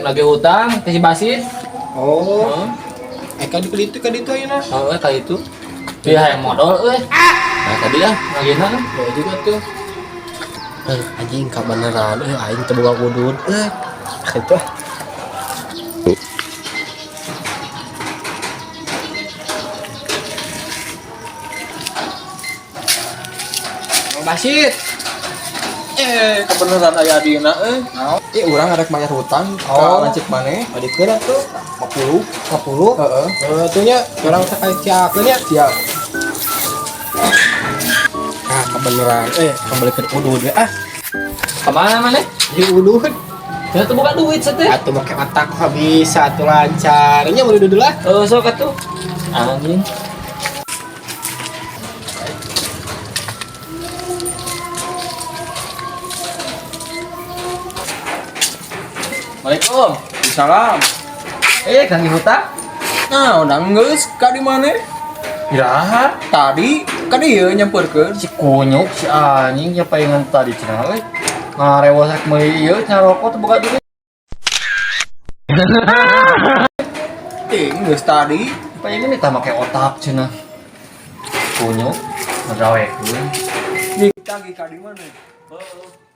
Nagih hutang ke si Basit. Oh, Heeh. eh ka ditu ayeuna. Heeh, ka itu. Dia hayang modal euy. Nah, tadi ah nagihna kan. Boleh juga tuh. Eh, anjing kabeneran euy aing teu boga udud euy. Itu ah. Mang Basit. Eh, kebenaran aya adina euy. Naon? Ih, urang arek bayar hutang ka Oh. lanceuk maneh Adikeun atuh 50. 50. Heeh. Eh, tuh nya urang sakali ciakeun nya. Siap. Ah, kebeneran. Eh, kembali ke udud we ah. Kemana mana? Di udud. Kita tuh buka duit sete. Atuh make otak mah bisa atuh lancar. Nya mun udud lah. Oh, sok atuh. Anjing. Assalamualaikum. Salam. Eh, kang hutang. Nah, urang geus ka di maneh? Iraha. Tadi ka dieu nyamperkeun. Si kunyuk si anjing ya palingan tadi cenah euy. Ngarewas rek meuli ieu cenah rokok teu boga duit. Ting geus tadi. Palingan ditah make otak cenah. Kunyuk ngagawekeun. Ditagih ka di maneh? Heeh.